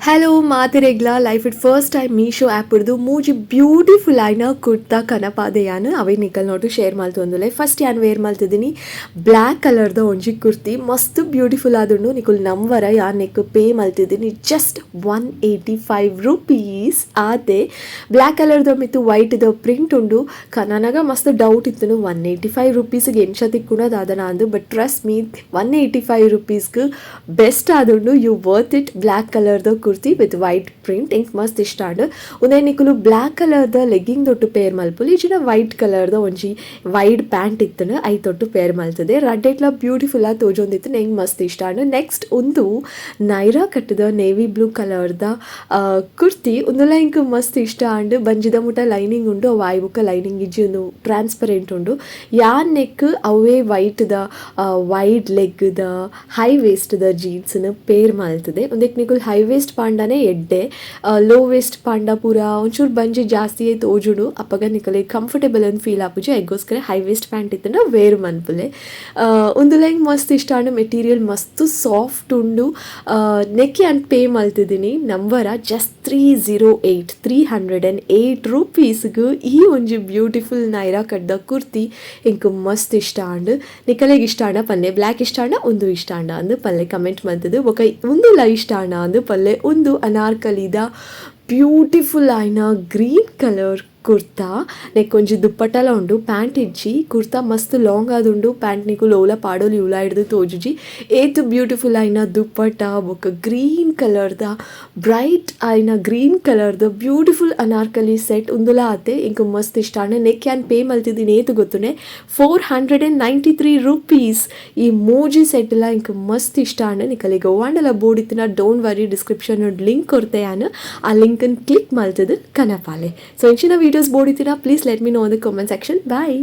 Hello ಮಾತೆರೆಗ್ಲ, life it first time Meesho app ಇಡ್ದು ಮೂಜಿ beautiful ಆಯ್ನ kurta ಕನಪಾದೆ ಯಾನ್. ಅವೇ ನಿಕಲ್ನೊಟ್ಟು ಶೇರ್ ಮಲ್ತೊಂದುಲ್ಲೆ. ಫಸ್ಟ್ ಯಾನ್ ವೇರ್ ಮಲ್ತಿದ್ದೀನಿ ಬ್ಲ್ಯಾಕ್ ಕಲರ್ದ ಒಂಜಿ ಕುರ್ತಿ. ಮಸ್ತ್ ಬ್ಯೂಟಿಫುಲ್ ಆದುಂಡು. ನಿಕುಲ್ ನಂಬರ, ಯಾನ್ ನೆಕ್ ಪೇ ಮಲ್ತಿದ್ದೀನಿ ಜಸ್ಟ್ ₹185 ಆತೆ. ಬ್ಲ್ಯಾಕ್ ಕಲರ್ದ ಮಿತ್ತು ವೈಟ್ ದ ಪ್ರಿಂಟ್ ಉಂಡು. ಕನನಗ ಮಸ್ತ್ ಡೌಟ್ ಇತ್ತು, 185 ರುಪೀಸ್ಗೆ ಎಂಚ ತಿಕ್ಕುಂಡ ದಾದನ ಅಂದು. But trust me, 185 ರುಪೀಸ್ಗೆ best ಆದುಂಡು. You worth it. Black ಕಲರ್ದ ಕುರ್ತಿ with white print ಎಂಕ್ ಮಸ್ತ್ ಇಷ್ಟ ಆಂಡ್. ಉಂದೆ ನಿಕುಲು ಬ್ಲ್ಯಾಕ್ ಕಲರ್ದ ಲೆಗ್ಗಿಂಗ್ ದೊಟ್ಟು ಪೇರ್ ಮಲ್ಪೊಲಿ, ಇಜ್ಜಿಡ ವೈಟ್ ಕಲರ್ದ ಒಂಜಿ ವೈಡ್ ಪ್ಯಾಂಟ್ ಇತ್ತುಂಡು, I ತೊಟ್ಟು ಪೇರ್ ಮಲ್ತದೆ. ರಡ್ಡೆಟ್ಲ ಬ್ಯೂಟಿಫುಲ್ ಆದ್ ತೋಜೊಂದಿತ್ತು. ಎಂಕ್ ಮಸ್ತ್ ಇಷ್ಟ ಆಂಡ್. ನೆಕ್ಸ್ಟ್ ಉಂದು ನೈರಾ ಕಟ್ಟದ ನೇವಿ ಬ್ಲೂ ಕಲರ್ದ ಕುರ್ತಿ. ಉಂದುಲ ಎಂಕ್ ಮಸ್ತ್ ಇಷ್ಟ ಆಂಡ್. ಬಂಜಿದ ಮುಟ ಲೈನಿಂಗ್ ಉಂಡು, ಅವು ಆಯ್ ಬೊಕ್ಕ ಲೈನಿಂಗ್ ಇಜ್ಜಿ, ಉಂದು ಟ್ರಾನ್ಸ್ಪರೆಂಟ್ ಉಂಡು. ಯಾನ್ ನೆಕ್ ಅವೇ ವೈಟ್ ದ wide leg the high waste the jeans peer ಮಲ್ತದೆ. ಉಂದೆಕ್ ನಿಕುಲ್ ಹೈ ವೇಸ್ಟ್ ಪಾಂಡನೆ ಎಡ್ಡೆ. ಲೋ ವೇಸ್ಟ್ ಪಾಂಡ ಪೂರ ಒಂಚೂರು ಬಂಜಿ ಜಾಸ್ತಿ ತೋಜುಡು. ಅಪಗ ನಿಕಲೆ ಕಂಫರ್ಟೇಬಲ್ ಅಂದ್ ಫೀಲ್ ಆಪುಜಿ. ಐಗೋಸ್ಕರ high waste pant ಇತ್ತಂಡ ವೇರ್ ಮನ್ಪುಲೆ. ಉಂದುಲ ಎಂಕ್ ಮಸ್ತ್ ಇಷ್ಟ ಆಂಡ್. ಮೆಟೀರಿಯಲ್ ಮಸ್ತ್ ಸಾಫ್ಟ್ ಉಂಡು. ನೆಕ್ ಯಾನ್ ಪೇ ಮಲ್ತಿದ್ದೀನಿ, ನಂಬರ, ಜಸ್ಟ್ 308. 308 ರುಪೀಸ್ಗ್ ಈ ಒಂಜಿ ಬ್ಯೂಟಿಫುಲ್ ನೈರಾ ಕಟ್ದ ಕುರ್ತಿ ಎಂಕ್ ಮಸ್ತ್ ಇಷ್ಟ ಆಂಡ್. ನಿಕಲೆಗ್ ಇಷ್ಟ ಆಂಡ ಪನ್ಲೆ. ಬ್ಲ್ಯಾಕ್ ಇಷ್ಟ ಆಂಡ, ಉಂದು ಇಷ್ಟ ಆಂಡ ಅಂದ್ ಪನ್ಲೆ ಕಮೆಂಟ್ ಮಲ್ತದು. ಬೊಕ ಉಂದುಲ ಇಷ್ಟ ಆಂಡ ಅಂದ್ ಪನ್ಲೆ. ಉಂದು ಅನಾರ್ಕಲಿದ ಬ್ಯೂಟಿಫುಲ್ ಆಯ್ನ ಗ್ರೀನ್ ಕಲರ್ ಕುರ್ತಾ. ನೆಕ್ ಒಂಜಿ ದುಪ್ಪಟ್ಟಲ ಉಂಡು, ಪ್ಯಾಂಟ್ ಇಜ್ಜಿ. ಕುರ್ತಾ ಮಸ್ತ್ ಲಾಂಗ್ ಆದುಂಡು. ಪ್ಯಾಂಟ್ ನಿಕುಲು ಓಲ ಪಾಡೊಲಿ, ಉಲ ಹಿಡ್ದು ತೋಜುಜಿ. ಏತ್ ಬ್ಯೂಟಿಫುಲ್ ಆಯ್ನ ದುಪ್ಪಟ್ಟ ಬೊಕ ಗ್ರೀನ್ ಕಲರ್ದ, ಬ್ರೈಟ್ ಆಯ್ನ ಗ್ರೀನ್ ಕಲರ್ದ ಬ್ಯೂಟಿಫುಲ್ ಅನಾರ್ಕಲಿ ಸೆಟ್. ಉಂದುಲ ಆತೆ, ಎಂಕ್ ಮಸ್ತ್ ಇಷ್ಟ ಆಂಡ್. ನೆಕ್ ಯಾನ್ ಪೇ ಮಲ್ತಿದ್ದೀನಿ ಏತ್ ಗೊತ್ತುನೆ? ₹493. ಈ ಮೂಜಿ ಸೆಟ್ ಲ ಎಂಕ್ ಮಸ್ತ್ ಇಷ್ಟ ಆಂಡ್. ನಿಕಲೆಗ್ ಒವ್ವಾಂಡಲ ಬೋಡಿತ್ತಿನ, don't worry, description link ಕೊರ್ತೆ ಯಾನ್. ಆ ಲಿಂಕ್ ಕ್ಲಿಕ್ ಮಲ್ತದು ಕನಪಾಲೆ. ಸೊ ಇಂಚಿನ videos ಬೋಡಿತ್ತಿನ, please let me know in the comment section. Bye.